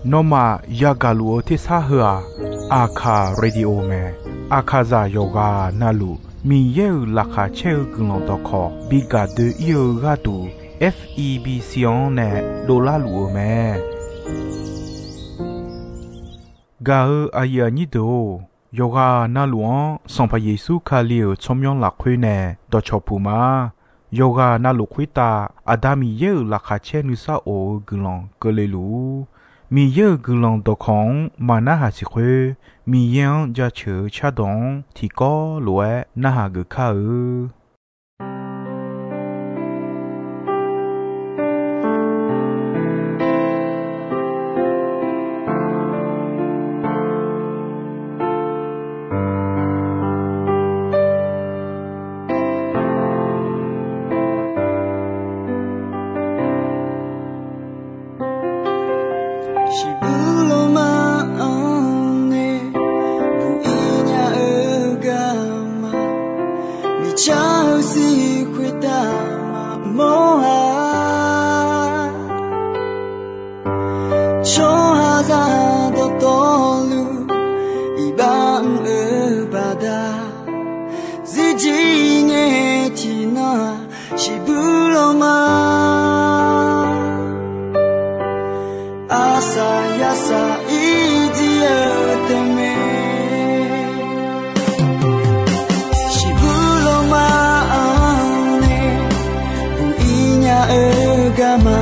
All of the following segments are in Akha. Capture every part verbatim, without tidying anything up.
Nawmaf yagaq luf-eu tersar heu-aq, Aqkaq Radio mae. Aqkaqzaq yawqghaq navluf Miqyaer-euq laqkhaq caer-eu guiqlanq dawqkawq bi gaq doe-ir-eu gharduq, F E B C-anr nae dovlar luf-eu mae. Gaq-eu aqyuif aqnyir deuq-or, yawqghaq navluf-anr Sanqpaq Yeqsur Kali-euq tsawrmyanr lafkhoer nae dawqcawq puq ma. Yawqghaq navluf khoertav Aqda Miqyaer-euq laqkhaq caer nuisar of-eu guiqlanq keuvle luf-ur. Miqyaer-euq guiqlanq dawqkawq-anr maqnarhaq siq khoer, Miqyaer-anr jaceuq-eu cardawq-anr tiqkawv lof-aer narhaq geuf kar-eu. Shiqbuq lawma-anr nae buq-ir nya-eu garma, miqcar-eu sir khoertav maqmawr-a. Tsawrhaqzaq dawqtawvluf iqbax mr-eu baqda, zirjir ngae tiqnan-aq shiqbuq lawma. Arsaq yarsaq irjir-eu tae mae. Shiqbuq lawma-anr nae buq-ir nya-eu garma,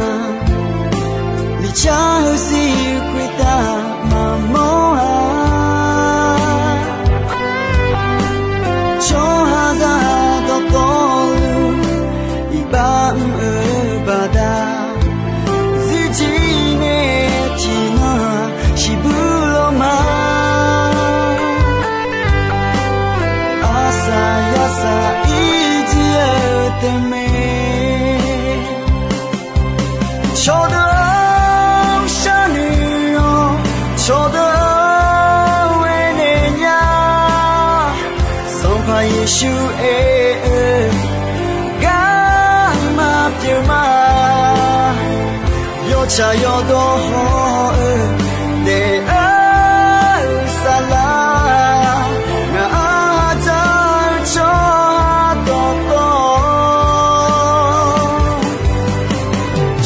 miqcar-eu sir khoertav maqmawr-a. Tsawrhaqzaq dawqtawvluf iqbax mr-eu baqda, zirjir ngae tiqnan-aq shiqbuq lawma. Arsaq yarsaq irjir-eu tae mae. Cawqdeuq-anr sharnoeq-awr, cawqdeuq-anr aernaeq nya. Sanqpaq Yeqsur aer-eu garma pyeuf ma. Yawtsaq yawdawr haw-eu daef-eu saflar, ngaq-anr dzaq-eu tsawrhaq dawqtawv,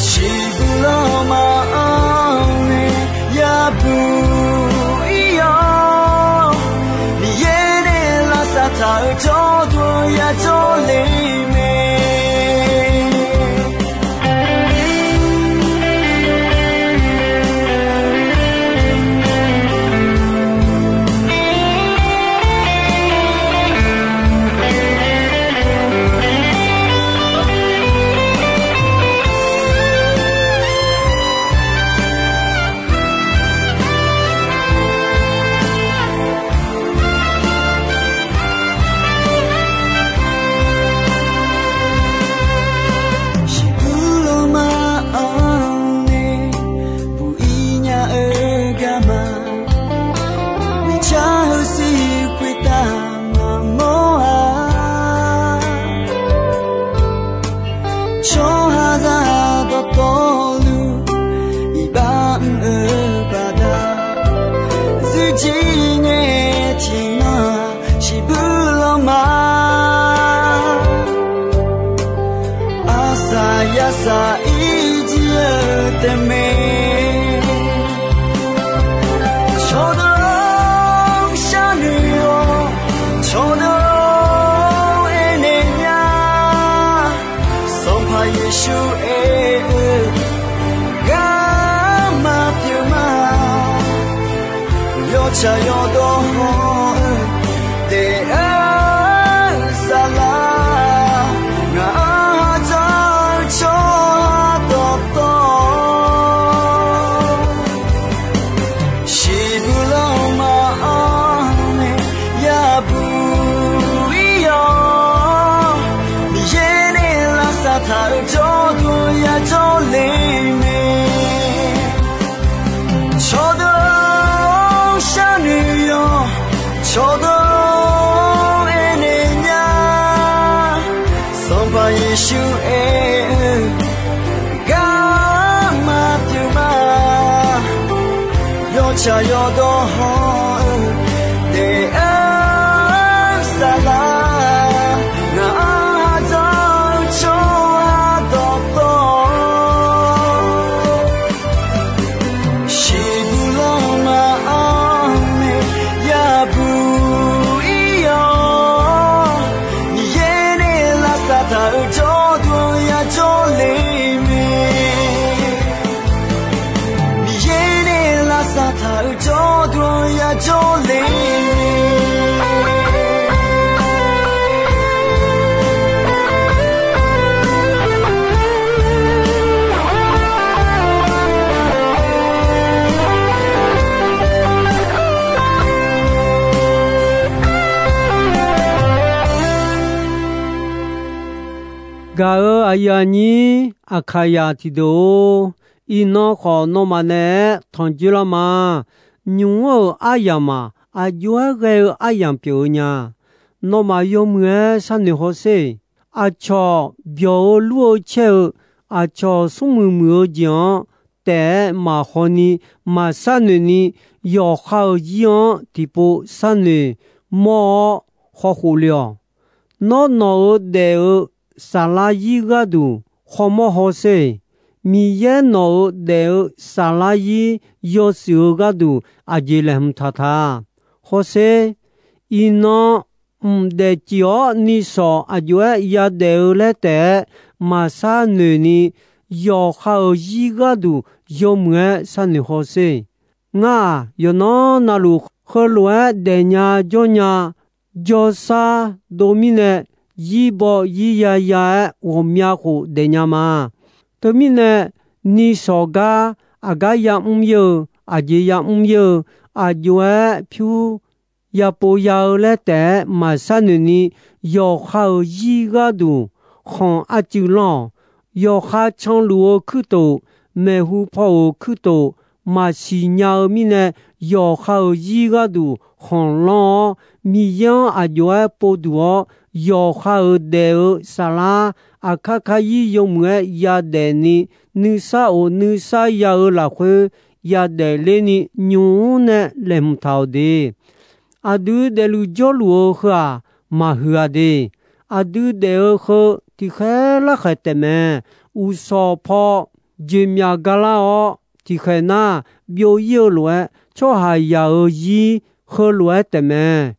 shiqbuq lawma-anr nae yabuq ir-awr, Miqyaer nae lavsav taq-eu jawrduq yajawr le mae. Shiqbuq lawma-anr nae buq-ir nya-eu garma, miqcar-eu sir khoertav maqmawr-a. Tsawrhaqzaq dawqtawvluf iqbax mr-eu baqda, zirjir ngae tiqnan-aq shiqbuq lawma. Arsaq yarsaq irjir-eu tae mae. Cawqdeuq-anr sharnoeq-awr, cawqdeuq-anr aernaeq nya. Sanqpaq Yeqsur aer-eu garma pyeuf ma. Yawtsaq yawdawr haw-eu daef-eu saflar, ngaq-anr dzaq-eu tsawrhaq dawqtawv, shiqbuq lawma-anr nae yabuq ir-awr, Miqyaer nae lavsav taq-eu jawrduq yajawr le mae. Cawqdeuq-anr sharnoeq-awr, Shaqyawf dawq hawr-eu daef-aer saflar, ngaq-anr ardawr-eu tsawrhaq dawqtawvluf, shiqbuq lanma-anr nae yabuq ir-awr, Miqyaer nae lavsav taq-euq jawrduq-anr yajawr le mae. Miqyaer nae lavsav taq-euq jawrduq-anr yajawr le. Gaq-euq aqyuif aqnyir Aqkaqyaq tiqdeuq-or, iqnan khawf nawmaf naeq-aer tanqjoer lar ma. Nymq-mr-euq aryamq-aq, aqjox-aer ghae-eu aryamq pyeuf-eu nya. Nawmaf yawmuiq-aer sharnoeq hawsher. Aqcawq byawq-eu lur-eu caer-eu, aqcawq smrmuiq muiq-eu jeq-anr taef-aer maqhaw ni, maqsharnoeq ni, yawqha-euq zir-anr tiqpov sharnoeq mawr-awr khawkhof le-awq. Nawr nawq-euq daef-eu saflar zir gharduq khawmawr hawsher. Miqyaer nawq-euq daef-eu saflar zir yawshuif-eu gharduq aqjeq laeqhmq taq ta. Hawsher, iqnan mq daefcif-awr nishawq aqjox-aer yadaef-eu laer taef-aer maqshar noeq ni, yawqha-euq zir gharduq yawmuiq-aer sharnoeq hawsher. Ngar-aq, yawqnan navluf heulof-aer daefnya jawrnya, jawrshar dov mirnae, zir baw zir ya ya-aer ghawqmya khof daefnya ma. Teumirnae, nishawq gar aqgar yamr ir-eu, aqjeq yamr ir-eu, aqjox-aer pyur yapov ya-eu laer taef-aer maqshar noeq ni, yawqha-euq zir gharduq khanq arcuiv lanr-awq. Yawqha canluf-eu kuirtof, maeqhu paw-euq kuirtof maqsiq nya-eu mirnae, yawqha-euq zir gharduq khanq lanr-awr, Miqyaer-anr aqjox-aer povduq-awr, yawqha-euq daef-eu saflar aqkar kar zir yawmuiq-aer yadaef ni, nuisar of nuisar ya-eu lafkhoer yadaef ler ni nymq-mr nae laeqhmq taq-awq de. Aqdui daefluf jawrluf-eu heu-aq, maqhuiq-a de. Aqdui daef-eu heu tiqkhaer larkhaeq taefmae. Uqshawq paw jeqmyaq galar-awr tiqkhaeq nar, byov ir-eu lof-aer tsawrhaqzaq-euq zir heulof-aer taefmae.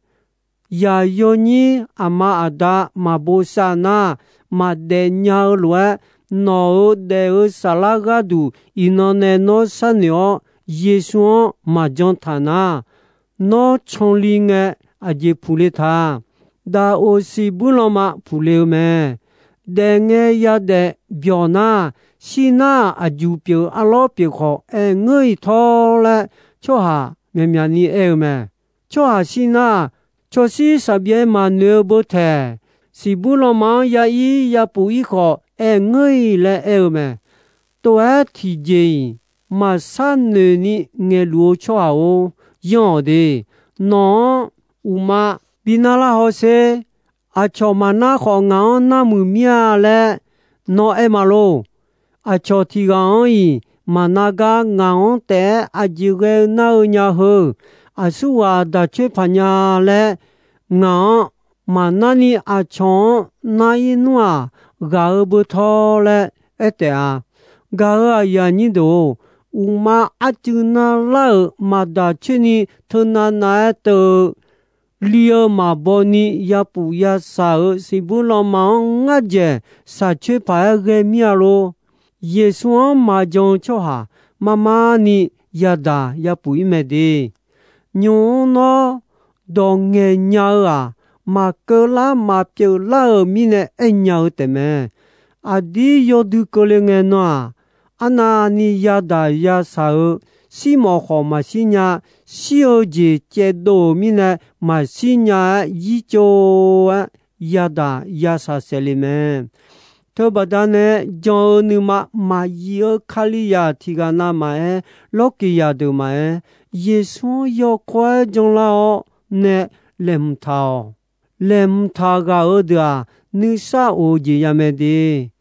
Yaq yawnyir aqma aqda maqbosav nar, maqdaef nya-eu lof-aer, nawq-euq daef-eu saflar gharduq iqnan nae nawr sharnoeq-awr, Yeqsur-anr maqjan taq nar, nawr canli ngae aqjeq puq le ta. Daqoq siqbuir lanma puq le-eu mae. Daefngae yadaef byawq nar, shir nar aqjuq pyeuf arlawr pyeuf khawf aer ngeur-iq tawr laer tsawrhaq myaqmyaq ni aer-eu mae. Tsawrhaq shir nar, cawshir shaqbyaev maqnoeq-eu beu taeq, siqbuir lanma-anr ya ir ya puf ir khawf aer ngeur-iq laer aer-eu mae. Tov-aer tiqjeq-iq maqshar noeq ni ngaeqluf-eu tsawrhaq-or, yanr-awq de. Nawq-anr uqma bi narlar hawsher. Aqcawq maqnar khawf ngaq-anr nar muiq mir-a laer nawr aer ma lor. Aqcawq tiq ghaq-anr-iq maqnar gar ngaq-anr taef-aer aqjeq ghae-eu nar-eu nya heu, aqsurghaq daq coer paq nya laer ngaq-anr maqnar ni aqcawq-anr nar ir nmr-aq, ghaq-eu beu tawr laer aer taef-a. Gaq-euq aqyuif aqnyir deuq-or, uqma arcuiv nar lar-euq maqdaq coer ni teunav nav-aer teu-eu li-eu maqbaw ni yapuf yashaq-euq siqbuir lanma-anr ngar dzaeq shaq coer paq-aer ghae mir-a lor. Yeqsur-anr maqjan-eu tsawrhaq mar mar ni yadaq yapuf ir mae de. Nymq-mr nawr dawq ngaeq nya-eu-aq, maqkeuv lar maqpyeuf lar-euq mirnae aernya-eu taefmae. Aqdir yawdui keuvle ngae nan-aq, arnavni yadaq yashaq-eu shirmawf khawf maqshir nya, shir-eu jeq caevdov-euq mirnae maqshir nya-aer yir tsov-aer yadaq yashaq saef le mae. Teubaqda nae jan-eu nuima maqyif-eu Kalizaq tiq ghaq navmaqaer, lawrkiq zaqdeuq maqaer, Yeqsur-anr yawkawr-aer janlar-awr nae laeqhmq taq-awq. Laeqhmq taq ghaq-eu deuq-aq, nuisar of-eu jeq ya mae de.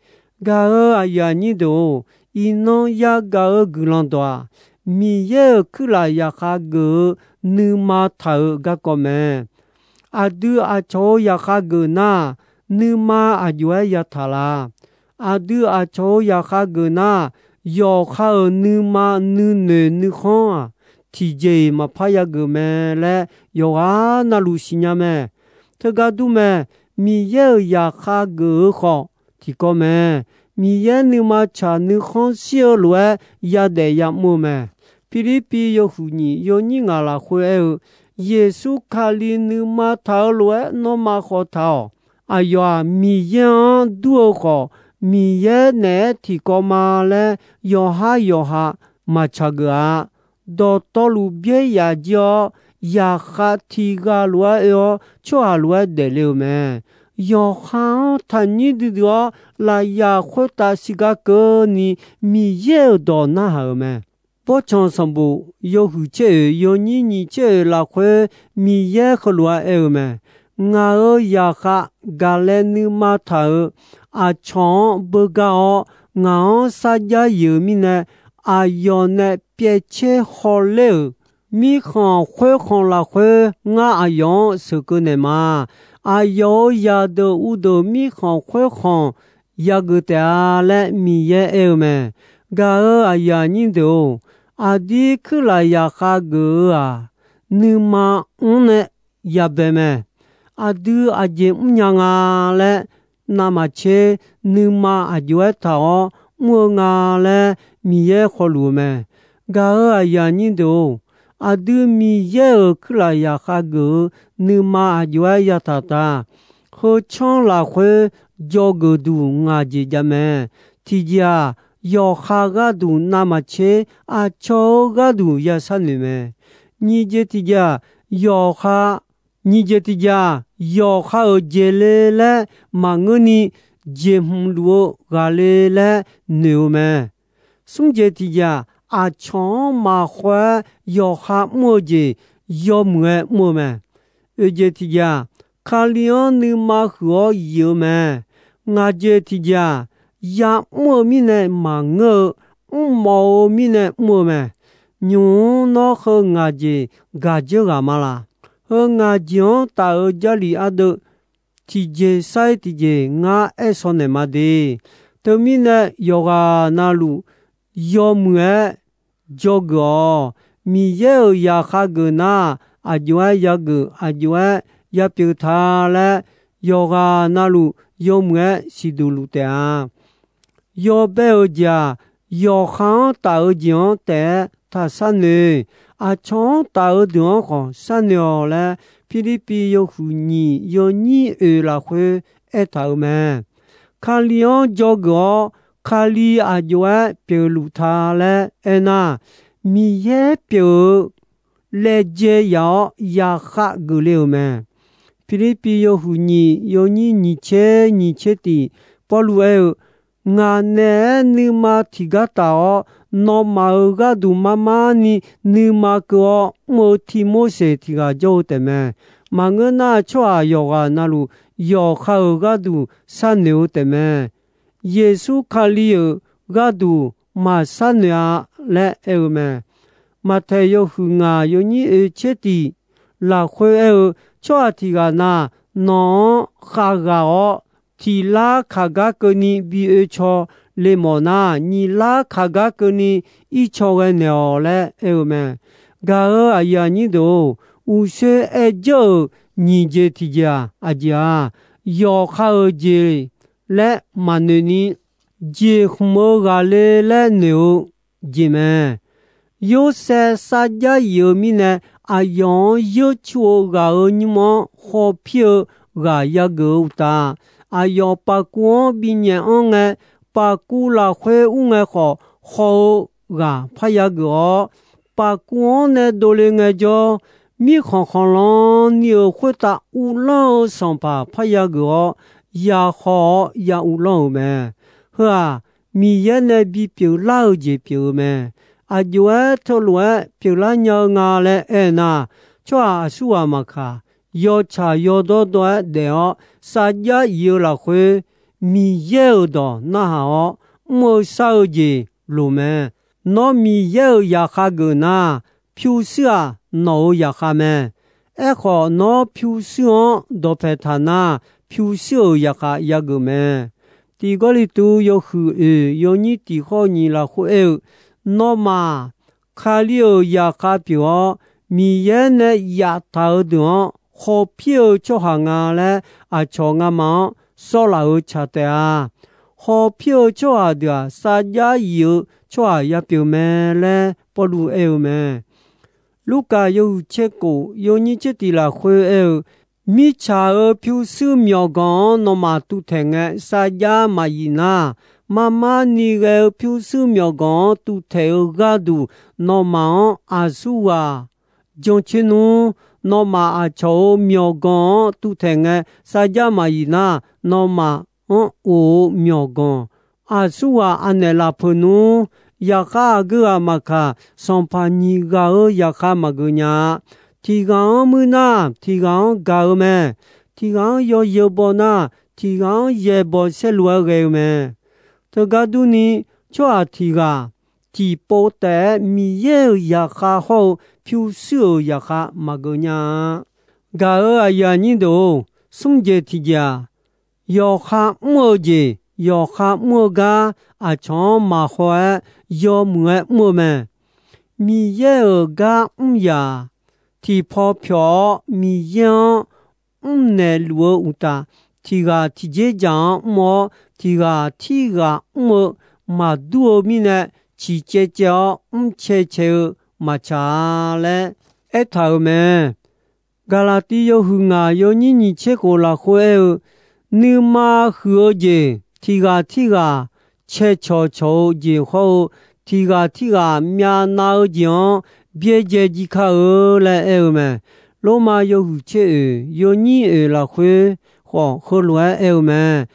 Gaq-euq aqyuif aqnyir deuq-or, iqnan yagaq-eu guiqlanq dawq-aq, Miqyaer-euq kuirlaf zaqkhav geuf-eu nuima taq-euq garkawv mae. Aqdui aqcawq-euq zaqkhav geuf nar, nuima aqjox-aer yataq la? Aqdui aqcawq-euq zaqkhav geuf nar, yawqha-euq nuima nuinoeq nuikhanr-aq, tiqjeq-iq maqpar yageuf mae laer yawqghaq navluf siqnya mae. Teugar dur mae. Miqyaer-euq zaqkhav geuf-eu khawf tiqkawv mae. Miqyaer nuima tsaq nuikhanr shir-eu lof-aer yadaef yamr-eu mae. Pirlirpiv yawhuiq nyiq yawnyir ngaq lafkhoer aer-eu, Yeqsur Kali nuima taq-eu lof-aer nawmaf khawf taq-awq. Aqyawf-aq, Miqyaer-anr dur-eu khawf, Miqyaer naeq-aer tiqkawv ma laer yawqhar yawqha maqtsaq geuf-a. Dawqtawvluf byaer yaf jir-awr, zaqkhav tiq ghaq lof-aer oe-awr, tsawrhaq lof-aer daefle-euq mae. Yawqha-anr taqnyir duidui-awr, lafyaq khoertav siqgar keuvni Miqyaer-euq dawq narhaq-euq mae. Bawrtsanq sanqbof yawhuiq tser oeq yawnyir nyiq tser oeq lafkhoer Miqyaer heulof-aer aer-eu mae. Ngaq-euq zaqkhav gaqlae nuima taq-euq aqcawq-anr beugar-awr, ngaq-anr sarjax yif-euq mirnae, aqyawf nae pyaevtser hawler-euq mirkhanq khoerkhanq lafkhoer ngar aqyawf-anr sheuqkeuv naeq ma. Aqyawf-euq zaqdeuq uvdeuq mirkhanq khoerkhanq yageuf taef-a laer Miqyaer aer-eu mae. Gaq-euq aqyuif aqnyir deuq-or, aqdir kuirlaf zaqkhav geuf-eu-aq, nuima mr nae yabae mae. Aqdui aqjeq mrnya nga laer navmaqtser nuima aqjox-aer taq-awr mr-eu nga laer Miqyaer khawluf-eu mae. Gaq-euq aqyuif aqnyir deuq-or, aqdui Miqyaer-euq kuirlaf zaqkhav geuf-eu nuima aqjox-aer yataq taq. Heu tsanr lafkhoer dzawgeuf duq ngaq jeq jav mae. Tiqjeq-aq, yawqha gharduq navmaqtser aqcawq-euq gharduq ya sharnoeq mae. Nyiq jeq tiqjeq-aq, yawqha, nyiq jeq tiqjeq-aq, yawqha-euq jeq le laer maqngeurni, jeq hmq luf-eu ghaqle laer noeq-eu mae. Smr jeq tiqjeq-aq, aqcawq-anr maqkhaw-aer yawqha mr-eu jeq yawmuiq-aer mr-eu mae. Oeq jeq tiqjeq-aq, Kali-anr nuima huiq-awr yif-eu mae. Ngaq jeq tiqjeq-aq, ya'mr-eu mirnae maqngeur-eu, mrmawf-eu mirnae mr-eu mae. Nymq-mr nawr heu ngaq jeq gaq dzeur ghaq ma laq? Heu ngaq jeq-anr taf-eu Jarlif ardeuv tiqjeq sar-ir tiqjeq ngar aer shaw naeq ma de. Teumirnae yawqghaq navluf yawmuiq-aer dzawgeuf-awq. Miqyaer-euq zaqkhav geuf nar, aqjox-aer yageuf, aqjox-aer yapyeuf ta laer, yawqghaq navluf yawmuiq-aer siqduq luf taef-a. Yawbae-euq jeq-aq, yawqha-anr taf-eu jeq-anr taef-aer taq sharnoeq. Aqcawq-anr taf-eu deuq-anr khawf sharnoeq-awq laer, Pirlirpiv yawhuiq nyiq yawnyir oeq lafkhoer aertaq-euq mae. Kali-anr dzawgeuf-awr, Kali aqjox-aer pyeufluf ta laer aernar, Miqyaer pyeuf-eu laejae yaf-awr yaqkhav geufle-euq mae. Pirlirpiv yawhuiq nyiq yawnyir nyiq tser nyiq tser tiq, Pawrluv aer-eu, Ngaq naeq-aer nuima tiqgar taf-awr, nawmaf-euq gharduq mar mar ni nuima keuv-awr mr-eu Tivmorseq tiq ghaq jawr-eu taefmae. Maqngeur nar, tsawrhaq yawqghaq navluf yawqha-euq gharduq sharnoeq-eu taefmae. Yeqsur Kali-euq gharduq maqsharnoeq-a laer aer-eu mae. Maqtaeq yawhuiq ngaq yawnyir oeq tser tiq lafkhoer aer-eu, Tsawrhaq tiq ghaq na, nawq-anr khavghaq-awr, tiq lar kaq gar keuvni bi oe caw le mawf nar, nyiq lar kaq gar keuvni ircaw ghae naeq-awq laer aer-eu mae. Gaq-euq aqyuif aqnyir deuq-or, uqshoe aer jawr-euq nyiq jeq tiqjeq-aq, aqjeq-aq, yawqha-euq jeq laer maqnoeq ni, jeqhmq-eu ghaqle laer noeq-eu jeq mae. Yorsaev sarjax yif-eu mirnae, aqyawf-anr yeurcu-eu ghaq-euq nymr-anr khawpir-eu ghaq yageuf-eu uqtaf, aqyawf paqkuv-anr binyaef anr ngae, paqkuv lafkhoer ur ngae khawf, haw-eu ghaq parya geuf-awr, paqkuv-anr nae dovle ngaejawr, mirkhanq khanqlan ni-euq khoertav uvlanr-eu sanqpaq parya geuf-awr, ya haw-awr ya uvlanr-euq mae. Heu-aq, Miqyaer nae bipyeuf lar-eu jeq pyeuf-eu mae. Aqjox-aer teulof-aer pyeuflar nya-eu nga laer aernar, tsawrhaq aqsurghaq maqkaq, yawtsaq yawdawr dawr-aer daef-awr sarjax yif-eu lafkhoer, Miqyaer-euq dawq narhaq-awr mr-eu shar-eu jeq loq mae. Nawr Miqyaer-euq zaqkhav geuf nar, pyurshuir-aq nawq-euq zaqkhav mae. Aerkhawf, nawr pyurshuir-anr dawqpaeq taq nar, pyurshuir-euq zaqkhav yageuf mae. Tiq Gawrliqtu yawhuiq oeq yawnyir tiq khawr nyiq lafkhoer aer-eu, Nawmaf, Kali-euq zaqkhav pyeuf-awr, Miqyaer nae zaftaq-eu deuq-anr hawpir-eu tsawrhaq nga laer, aqcawq ngamaf-anr sawrlaf-eu tsaq taef-a. Hawpir-eu tsawrhaq deuq-aq, sarjax yif-eu tsawrhaq yapyeuf mae laer Pawrluv aer-eu mae. Lurkaf yawhuiq tser kof yawnyir tser tiq lafkhoer aer-eu, Mirtsaq-euq pyurshuir myawqganq-anr nawmaf tuvtaeq ngae, sarjax maqyif nar, marmar ni ghae-eu pyurshuir myawqganq-anr tuvtaeq-eu gharduq, nawmaf-anr aqsurghaq jancoer nmr. Nawmaf aqcawq-euq myawqganq-anr tuvtaeq ngae, sarjax maqyif nar, nawmaf-anr of-eu myawqganq aqsurghaq anaeq lafpeuq nmr. Zaqkhav aqgeu ghaq maqkaq, sanqpaq nyiq ghaq-euq zaqkhav maqgeuf nya-a. Tiq ghaq-anr muir nar, tiq ghaq-anr gaq-eu mae. Tiq ghaq-anr yawzeu baw nar, tiq ghaq-anr yaebaw saerlu-aer ghae-eu mae. Teugar durni, tsawrhaq tiq ghaq tiqpov taef-aer Miqyaer-euq zaqkhav hawr-eu pyurshuir-euq zaqkhav maqgeuf nya-a. Gaq-euq aqyuif aqnyir deuq-or, smr jeq tiqjeq-aq, yawqha mr-eu jeq, yawqha mr-eu gar aqcawq-anr maqhaw-aer yawmuiq-aer mr-eu mae. Miqyaer-euq gar mr yaq, tiqpaw pyawq-awr Miqyaer-anr mrnaeq luf-eu uqtaf, tiq ghaq tiq dzerdzaq-anr mr-awr, tiq ghaq tirghaq mr-eu maqdur-eu mirnae, ciqcaev caev-awr mrcae cae-eu maqtsaq-a laer aertaq-euq mae. Gaqlaqtiv yawhuiq ngaq yawnyir nyiq tser khof lafkhoer aer-eu, nuima huiq-eu jeq tiq ghaq tirghaq cae cawq cawq-eu jeq hawr-eu, tiq ghaq tirghaq myavnav-eu jeq-anr byaerdzae jir kar-eu laer aer-eu mae. Lormav yawhuiq tser oeq yawnyir oeq lafkhoer khawf heulof-aer aer-eu mae.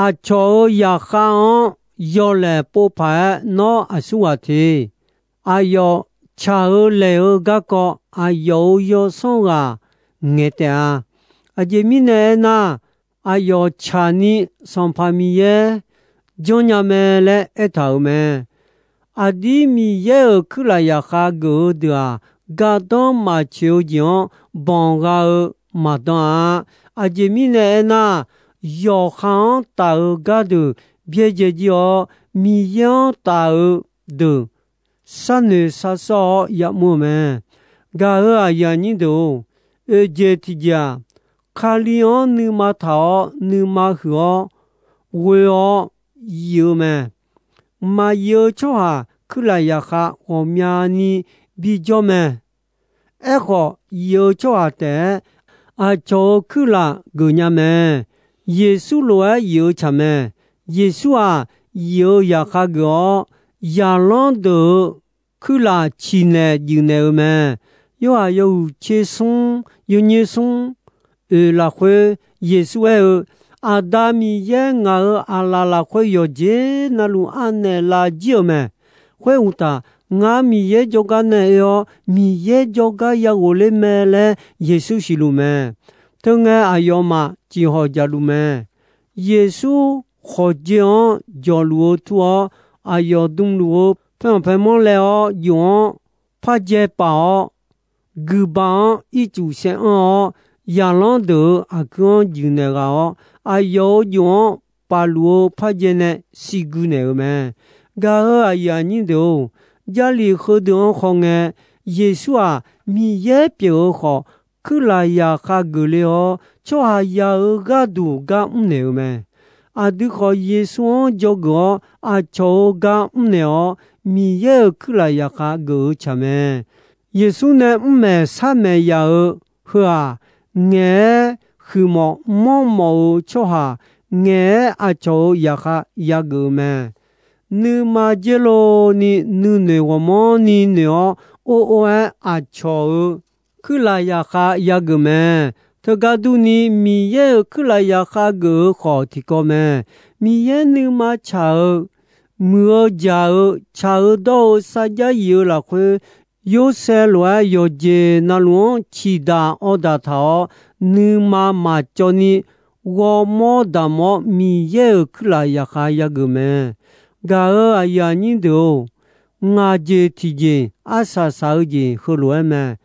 Aqcawq-euq zaqkhav-anr yawlaeq pov paq-aer nawr aqsurghaq te. Aqyawf tsaq-eu laeq-eu garkawv aqyawf-euq yawsanr ghaq ngaeq taef-a. Aqjeq mirnae aernar, aqyawf tsaqni Sanqpaq Miqyaer janrnya mae laer aertaq-euq mae. Aqdir Miqyaer-euq kuirlaf zaqkhav geuf-eu deuq-aq, gardanr maqtsoeq-eu jeq-anr banq gha-eu maqdan-a. Aqjeq mirnae aernar, yawqha-anr taf-eu gardeuq byaerdzae jir-awr, Miqyaer-anr taf-eu deuq sharnoeq sharsawr-awr ya'mr-eu mae. Gaq-euq aqyuif aqnyir deuq-or, oeq jeq tiqjeq-aq, Kali-anr nuima taq-awr nuima huiq-awr ghoe-awr yif-eu mae. Maqyif-eu tsawrhaq kuirlaf zaqkhav ghawqmyani bijawr mae. Aerkhawf, yif-eu tsawrhaq taef-aer aqcawq-euq kuirlaf geufnya mae. Yeqsur lof-aer yif-eu tsaq mae. Yeqsur-aq, yif-eu zaqkhav geuf-awr, zaqlanr deuq-euq kuirlaf ciqnaeq juifnaeq-eu mae. Yorhaq yawhuiq tser smr, yawnyir smr oeq lafkhoer Yeqsur aer-eu, Aqda Miqyaer ngaq-euq aqlaf lafkhoer yawqjeq navluf anaeq laf jir-euq mae. Khoeruqtaf, ngar Miqyaer jawrgar nae oe-awr, Miqyaer jawrgar ya ghofler mae laer Yeqsur siqluf mae. Teungae aqyawfmaf ciqhawq jaqluf mae. Yeqsur khawqdzae-anr jawqluf-eu tur-awr, aqyawf dmluf-eu paeanq paemanr laev-awr jof-anr pardzae paf-awr, guiqba-anr ircuf saeranr-awr, zaqlanr deuq-euq aqkuir-anr juifnaeq ghaq-awr, aqyawf-euq jof-anr pafluf-eu pardzae nae siqgui naeq-euq mae. Gaq-euq aqyuif aqnyir deuq-or, Jarlif heudeuq-anr khawngae, Yeqsur-aq, Miqyaer pyeuf-eu khawf, kuirlaf zaqkhav geufle-awr, tsawrhaqzaq-euq gharduq gar mrnaeq-eu mae. Aqdui khawf, Yeqsur-anr dzawgeuf-awr, aqcawq-euq gar mrnaeq-awr, Miqyaer-euq kuirlaf zaqkhav geuf-eu tsaq mae. Yeqsur nae mrmaeq sharmaeq yaf-euq heu-aq, ngaeq-aer huiqmawf manrmawf-eu tsawrhaq, ngaeq-aer aqcawq-euq zaqkhav yageuf-eu mae. Nuima dzer lov ni nuinoeq ghawqmanrni noeq-awr, or or-aer aqcawq-euq kuirlaf zaqkhav yageuf mae. Teugar durni, Miqyaer-euq kuirlaf zaqkhav geuf-eu khawf tiqkawv mae. Miqyaer nuima tsaq-eu, muiq-eu jaq-eu, tsaq-eu dawr-eu sarjax yif-eu lafkhoer, Yorsaev lof-aer yawqjeq navluf-anr ciqdaq awrdaq taq-awr, nuima maqcawv ni ghawrmawr damq-awr Miqyaer-euq kuirlaf zaqkhav yageuf mae. Gaq-euq aqyuif aqnyir deuq-or, ngaq jeq tiqjeq arsaq saq-eu jeq heulof-aer mae.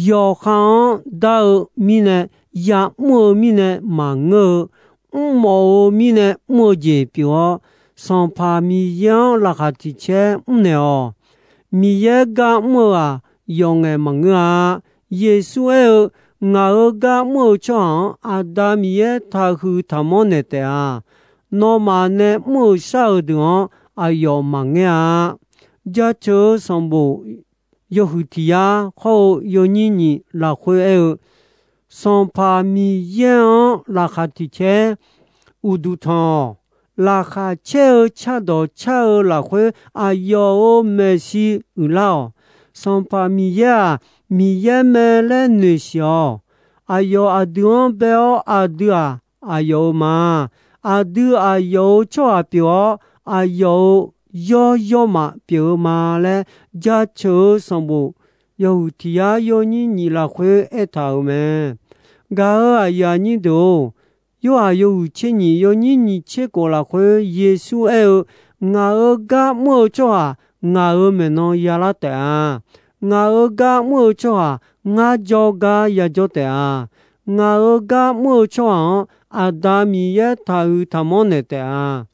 Yawqha-anr dar-eu mirnae, ya'mr-eu mirnae maqngeur-eu, mrmawf-eu mirnae mr-eu jeq pyeuf-awr, Sanqpaq Miqyaer-anr laqkhaq tiq caer mrnaeq-awq. Miqyaer gar mr-eu-aq, yawf ngaeq maqngeur-a. Yeqsur aer-eu, Ngaq-euq gar mr-eu tsawrhaq-anr Aqda Miqyaer taqhuiq taqmanr naeq taef-a. Nawmaf nae mr-euq shar-euq deuq-anr aqyawf maqngaer-a. Jaceuq-eu sanqbof yawhuiq tiq yar hawr-eu yawnyir nyiq lafkhoer aer-eu, Sanqpaq Miqyaer-anr laqkhaq tiq caer uqduq tanq-awq. Laqkhaq caer-eu cardawq car-eu lafkhoer aqyawf-euq maeqshi uiqlar-awq. Sanqpaq Miqyaer-aq, Miqyaer mae laer noeqshiq-awq. Aqyawf aqdui-anr bae-awr, aqdui-aq, aqyawf-euq ma. Aqdui aqyawf-euq tsawrhaq pyeuf-awr, aqyawf-euq yawr yawrmaf pyeuf-eu ma laer, Jaceuq-eu sanqbof yawhuiq tiq yar yawnyir nyiq lafkhoer aertaq-euq mae. Gaq-euq aqyuif aqnyir deuq-or, Yorhaq yawhuiq tser nyiq yawnyir nyiq tser khof lafkhoer Yeqsur aer-eu, Ngaq-euq gar mr-eu tsawrhaq ngaq-euq maeqnan yalar taef-a. Ngaq-euq gar mr-eu tsawrhaq ngar jawrgar yajawr taef-a. Ngaq-euq gar mr-eu tsawrhaq-anr Aqda Miqyaer taqhuiq taqmanr naeq taef-a.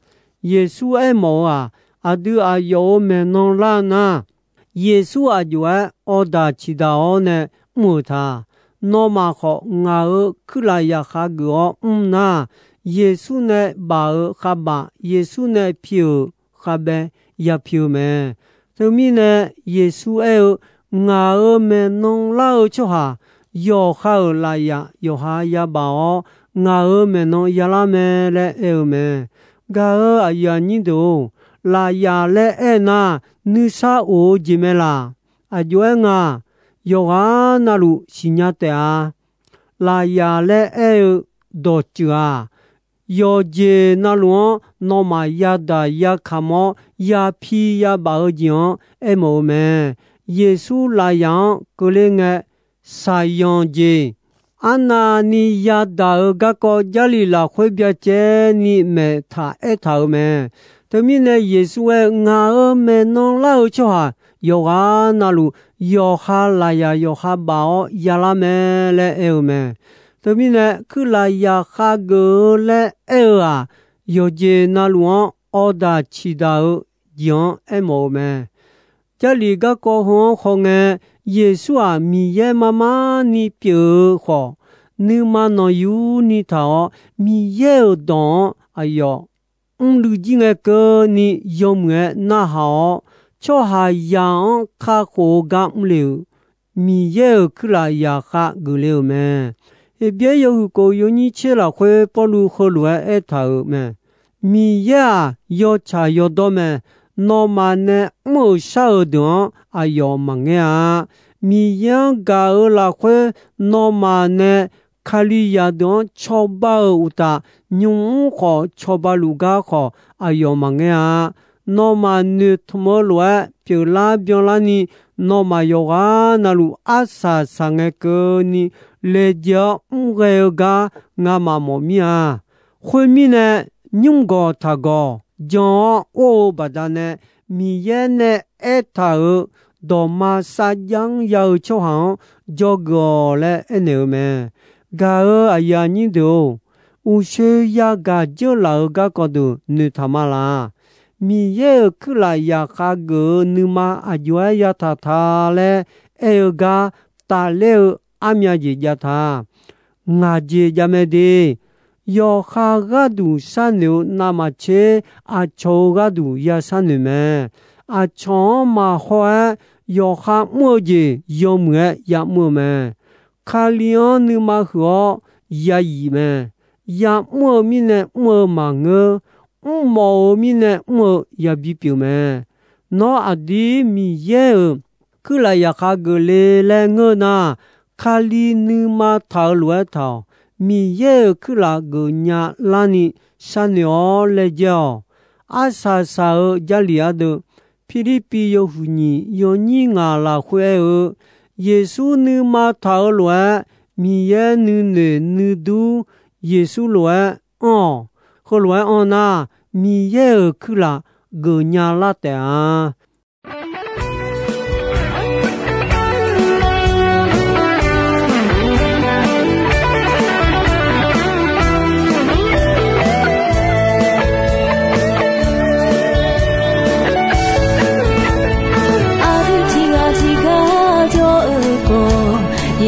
Yeqsur aermawf-eu-aq, aqdui aqyawf-euq maeqnan lar nar, Yeqsur aqjox-aer awrdaq ciqdaq-awr nae mr-euq ta. Nawmaf khawf ngaq-euq kuirlaf yaqkhav geuf-awr mr nar, Yeqsur nae baf-euq khavbaf, Yeqsur nae pi-euq khavbae yapi-eu mae. Teumirnae Yeqsur aer-eu, Ngaq-euq maeqnan lar-eu tsawrhaq yawqha-euq lafyaf yawqha yabaf-awr, ngaq-euq maeqnan yalar mae laer aer-eu mae. Gaq-euq aqyuif aqnyir deuq-or, lafyaf laer aer nar, nuisar of-eu jeq mae laq. Aqjox-aer nga, yawqghaq navluf siqnya taef-a. Lafyaf laer aer-eu dawqtsuif-aq, yawqjeq navluf-anr nawmaf yadaq yakaq-awr yapi yabaf-eu jeq-anr aermawf-eu mae. Yeqsur lafyaf-anr keuvler ngae, shaqyanq jeq arnavni yadaq-euq garkawv Jarlif lafkhoer byacaevni maeq taq aertaq-euq mae. Teumirnae Yeqsur aer, Ngaq-euq maeqnan lar-eu tsawrhaq yawqghaq navluf yawqha lafyaf yawqha baf-awr yalar mae laer aer-eu mae. Teumirnae kuirlaf yaqkhav geuf-eu laer aer-eu-aq, yawqjeq navluf-anr awrdaq ciqdaq-eu jeq-anr aermawf-eu mae. Jarlif garkawv heu-anr hawngae, Yeqsur-aq Miqyaer mar marni pyeuf-eu khawf, nuima nanqyurni taq-awr Miqyaer-euq dawq-anr aqyawf mrluiv jir ngae keuvni yawmuiq-aer narhaq-awr, tsawrhaqzaq-anr kakhof-eu gar mrle-euq Miqyaer-euq kuirlaf yaqkhav geufle-euq mae. Heqbyaer yawhuiq kof yawnyir tser lafkhoer Pawrluv heulof-aer aertaq-euq mae. Miqyaer-aq yawtsaq yawdawr mae. Nawmaf nae mr-euq shar-euq deuq-anr aqyawf maqngaer-a. Miqyaer-anr gaq-euq lafkhoer nawmaf nae Kalizaq deuq-anr cawba-euq uqtaf, nymq-mr khawf cawba luf gar khawf aqyawf maqngaer-a. Nawmaf noeqtmq-eu lof-aer pyeuflar byanlarni, nawmaf yawqghaq navluf arsaq saqngae keuvni laejae-awr mr ghae-eu gar ngamaf mawf mir-a. Khoermirnae, nymr gawq taq gawq jan-awr or-eu baqdanae, Miqyaer nae aertaq-euq dawqma sarjax-anr ya-eu tsawrhaq-anr dzawgeuf-awq laer aernaeq-eu mae. Gaq-euq aqyuif aqnyir deuq-or, uqshoe yagaq dzeurlaf-euq garkawv deuq noeqtaq ma laq. Miqyaer-euq kuirlaf yaqkhav geuf-eu nuima aqjox-aer yataq ta laer aer-eu gar tafler-eu armyav jeq jav ta. Ngaq jeq jav mae de. Yawqha gharduq sharnoeq-eu navmaqtser, aqcawq-euq gharduq ya sharnoeq mae. Aqcawq-anr maqhaw-aer, yawqha mr-eu jeq yawmuiq-aer ya'mr-eu mae. Kali-anr nuima huiq-awr yayif mae. Ya'mr-eu mirnae mr-eu maqngeur. Mrmawf-euq mirnae mr-eu yabi pyeuf mae. Nawr aqdir Miqyaer-euq kuirlaf yaqkhav geufle laer ngeur nar, Kali nuima taq-eu lof-aer taq-awq. Miqyaer-euq kuirlaf geufnya larni sharnoeq-awr laejae-awq. Arsaq saq-eu Jarlif ardeuv, Pirlirpiv yawhuiq nyiq yawnyir ngaq lafkhoer aer-eu, Yeqsur nuima taq-eu lof-aer Miqyaer nuinoeq nuidur Yeqsur lof-aer anr-awq. Heulof-aer anr nar, Miqyaer-euq kuirlaf geufnya lar taef-a.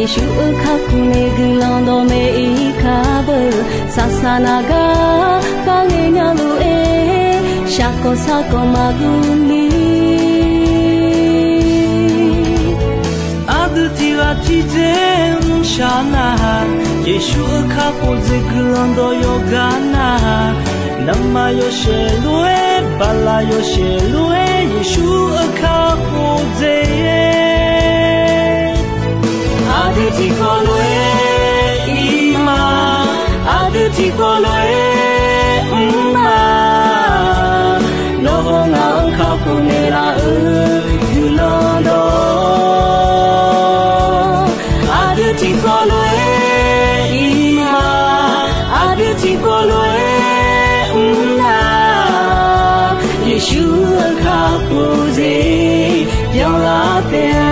Yeqsur-euq kakhof nae guiqlanq dawqmaeq-ir kar beu, saqsaq naq gar kharle nya luf-aer, shaqkawq sarkawq maqguv ni. Aqdui tiq ghaq tiqjeq mrshaq nar-aq, Yeqsur-euq kakhof jeq guiqlanq dawq yawqgar nar-aq, navmaqtser yawshaef lof-aer, baqlaq yawshaef lof-aer, Yeqsur-euq kakhof jeq aqdui tiqkawv lof-aer ir ma, aqdui tiqkawv lof-aer mr ma. Nawr hawr ngaq-anr kakhof naeqlaf-eu guiqlanq dawq, aqdui tiqkawv lof-aer ir ma, aqdui tiqkawv lof-aer mr nar, Yeqsur-euq kakhof jeq byanlar taef-a.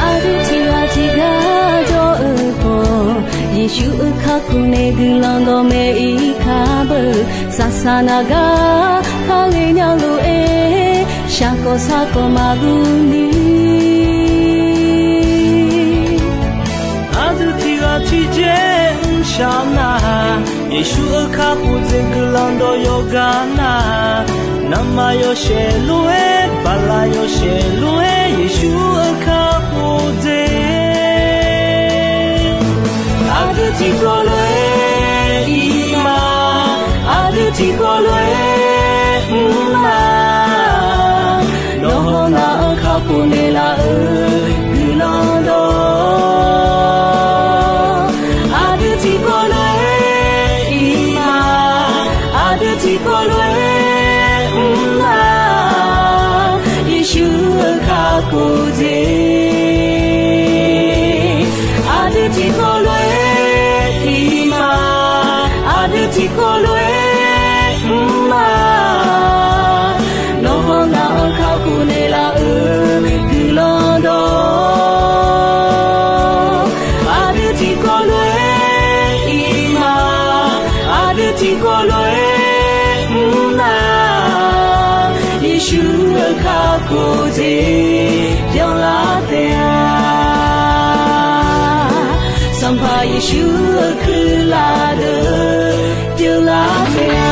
Aqdui tiq ghaq tiq gar jawr-eu khawf, Yeqsur-euq kakhof nae guiqlanq dawqmaeq-ir kar beu, saqsaq naq gar kharle nya luf-aer, shaqkawq sarkawq maqguv ni. Aqdui tiq ghaq tiqjeq mrshaq nar-aq, Yeqsur-euq kakhof jeq guiqlanq dawq yawqgar nar-aq, navmaqtser yawshaef lof-aer, baqlaq yawshaef lof-aer, Yeqsur-euq kakhof jeq aqdui tiqkawv lof-aer ir ma, aqdui tiqkawv lof-aer mr ma. Nawr hawr ngaq-anr kakhof naeqlaf-eu guiqlanq dawq, aqdui tiqkawv lof-aer ir ma, aqdui tiqkawv lof-aer mr ma. Yeqsur-euq kakhof jeq aqdui tiqkawv lof-aer ir ma, aqdui tiqkawv lof-aer mr ma. Nawr hawr ngaq-anr kakhof naeqlaf-eu guiqlanq dawq, aqdui tiqkawv lof-aer ir ma, aqdui tiqkawv lof-aer mr ma. Yeqsur-euq kakhof jeq byanlar taef-a. Sanqpaq Yeqsur-euq kuirlaf deuq byanlar taef-a.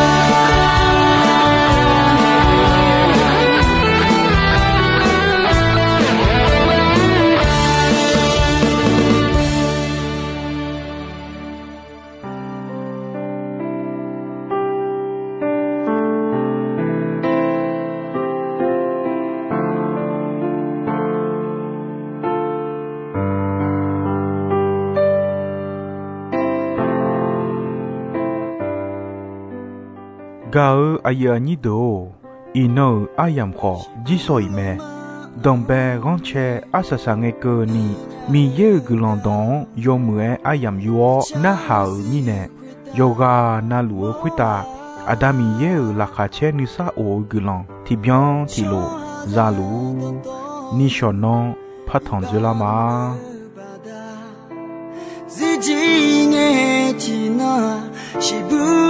Gaq-eu aqyuif aqnyir deuq-or, iqnan-euq aryamq khawf jirsawq iq mae. Danqbae ghanrcae arsaq saq ngae keuvni, Miqyaer-euq guiqlanq dawq-anr yawmuiq-aer aryamq yur-awr narhaq-euq mirnae, yawqghaq navluf-eu khoertav Aqda Miqyaer-euq laqkhaq caer nuisar of-eu guiqlanq tiqbyan tiqlof za luf-ur. Nishawq nanr partanq dzoerlar ma. Zirjir ngae tiqnan shiqbuir